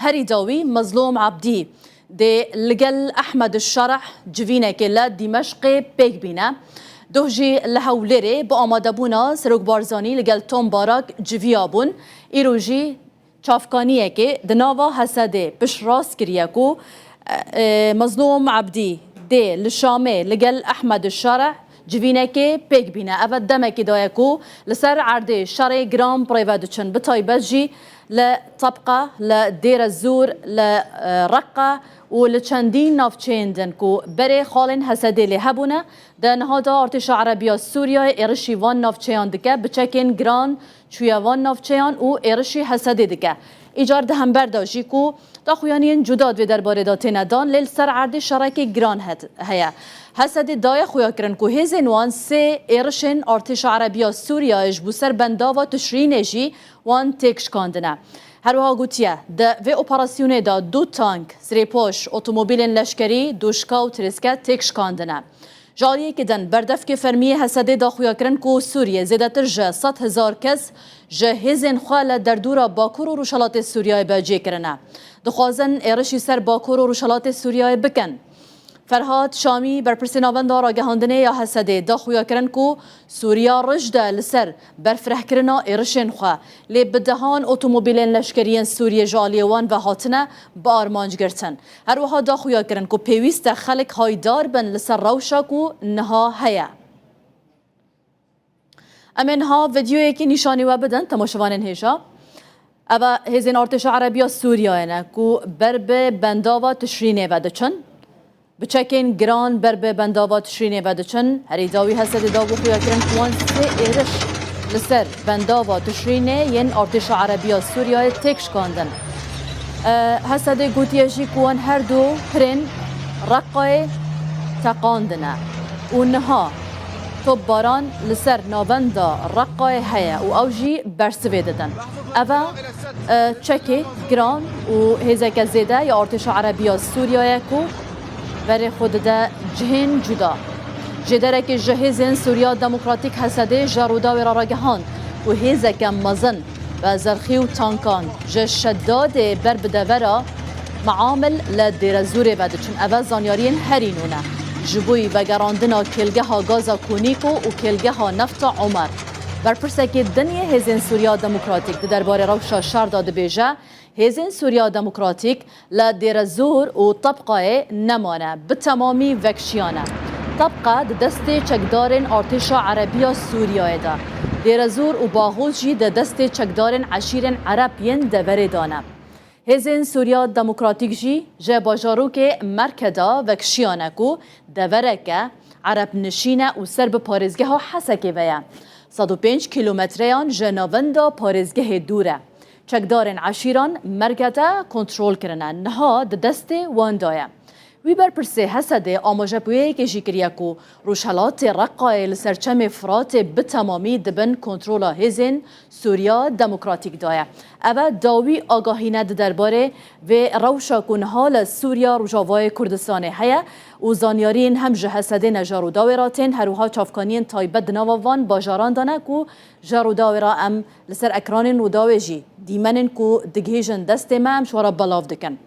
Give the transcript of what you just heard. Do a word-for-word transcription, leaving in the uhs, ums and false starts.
Herî dawî Mezlûm Ebdî dê li gel Ehmed Şereh civînekê li Dîmeşqê pêk bîne. Doh jî li Hewlêrê bi amadebûna Serok Barzanî li gel Tom Barak civiya bûn. Îro jî çavkaniyekê di nava Hesedê piştrast kiriye ku, e, Mezlûm Ebdî dê li Şamê li gel Ehmed Şereh civînekê pêk bîne. Ev demekî daye ku li ser erdê şerê giran bi rê ve diçin, bi taybet jî li Tebqa, li Dêre Zûr, li, e, Reqqa û li çendîn navçeyên din ku berê xalên Hesedê lê hebûne. Di niha de artêşa Erebiya Sûriyeyê êrişî van navçeyan dike, bi çekên giran çûye van navçeyan û êrişî Hesedê dike. Îcar di hember de jî ku daxuyaniyên cuda di vê derbarê de têne dan, lê li ser erdê şerekê giran het-, heye. Hesedê daye xuyakirin ku hêzên wan sê êrişên artêşa Erebiya Sûriyeyê ji bo ser bendava Tişrînê jî wan têk şikandine. Her wiha gotiye, di vê operasyonê de du tank, sirêpoş, otomobîlên leşkerî, doşka û tirêske têk şikandine. Ji aliyekî din, berdevkê fermî yê Hesedê daxuya kirin ku Sûriyê zêdetir ji sed hezar kes ji hêzên xwe li derdora Bakur û Rojhelatê Sûriyeyê bevcê kirine. Dixwazin êrişî ser Bakur û Rojhelatê Sûriyeyê bikin. Ferhat Şamî, berpirsê Navenda Ragihandinê ya Hesedê, daxuya kirin ku Sûriya rij de li ser berfirehkirina êrişên xwe, lê bi dehan otomobîlên leşkeriyên Sûriyê ji aliyê wan ve hatine bi armanc girtin. Her wiha daxuya kirin ku pêwîst e xelk haydar bin li ser rewşa ku niha heye. Em ê niha vîdyoyekî nîşanî we bidin, temaşevanên hêja. Ev e hêzên artêşa Erebiya Sûriyeyê ne ku ber bi bendava Tişrînê ve diçin. Bi çekên giran ber bi bendava Tişrînê ve diçin. Herî dawî Hesedê da bû xuyakirin ku wan sê êriş li ser bendava Tişrînê yên artêşa Erebiya Sûriyeyê têk şikandin. E, Hesedê gotiye jî ku wan her du pirên Reqayê teqandine û niha topbaran li ser navenda Reqayê heye û ew jî bersivê didin. Ev e, e, çekê giran û hêzeke zêde ya artêşa Erebiya Sûriyeyê ku berê xwe dide cihên cuda. Jêderekê ji Hêzên Sûriya Demokratîk Hesedê ji Rûdawê re ragihand ku hêzeke mezin bi zerxî û tankan ji Şedadê ber bi devera Meamil li Dêrezûrê ve diçin. Ev e zanyariyên herî nû ne. Ji bo vegerandina kêlgeha gaza Konîko û kêlgeha nefta Omer. Berpirsekî din yê Hêzên Sûriya Demokratîk di derbarê rewşa şer de dibêje, Hêzên Sûriya Demokratîk li Dêrezûr û Tebqayê nemane, bi temamî vekşiyane. Tebqa di destê çekdarên artêşa Erebiya Sûriyeyê de, Dêrezûr û Baxûz jî di destê çekdarên eşîrên Ereb yên deverê de ne. Hêzên Sûriya Demokratîk jî ji bajarokê Merkeda vekşiyane ku devereke Ereb nişîn e û ser bi parêzgeha Hesekê ve ye. Sed û pênc kîlometreyan ji navenda parêzgehê dûr e. Çekdarên eşîran Merkete kontrol kirine, niha di destê wan de ye. Wî berpirsê Hesedê amajepiyoyekê jî kiriye ku rojhelatê Reqayê li ser çemê Firatê bi temamî di bin kontrola hêzên Sûriya Demokratîk de ye. Ev e dawî agahî ne di derbarê vê rewşa ku niha li Sûriya Rojavayê Kurdistanê heye û zanyariyên hem ji Hesedê ne ji Rûdawê re tên, her wiha çavkaniyên taybet di nava van bajaran de ne ku ji Rûdawê re em li ser ekranên Rûdawê jî dîmenên ku digihîjin destê me, em ji we re belav dikin.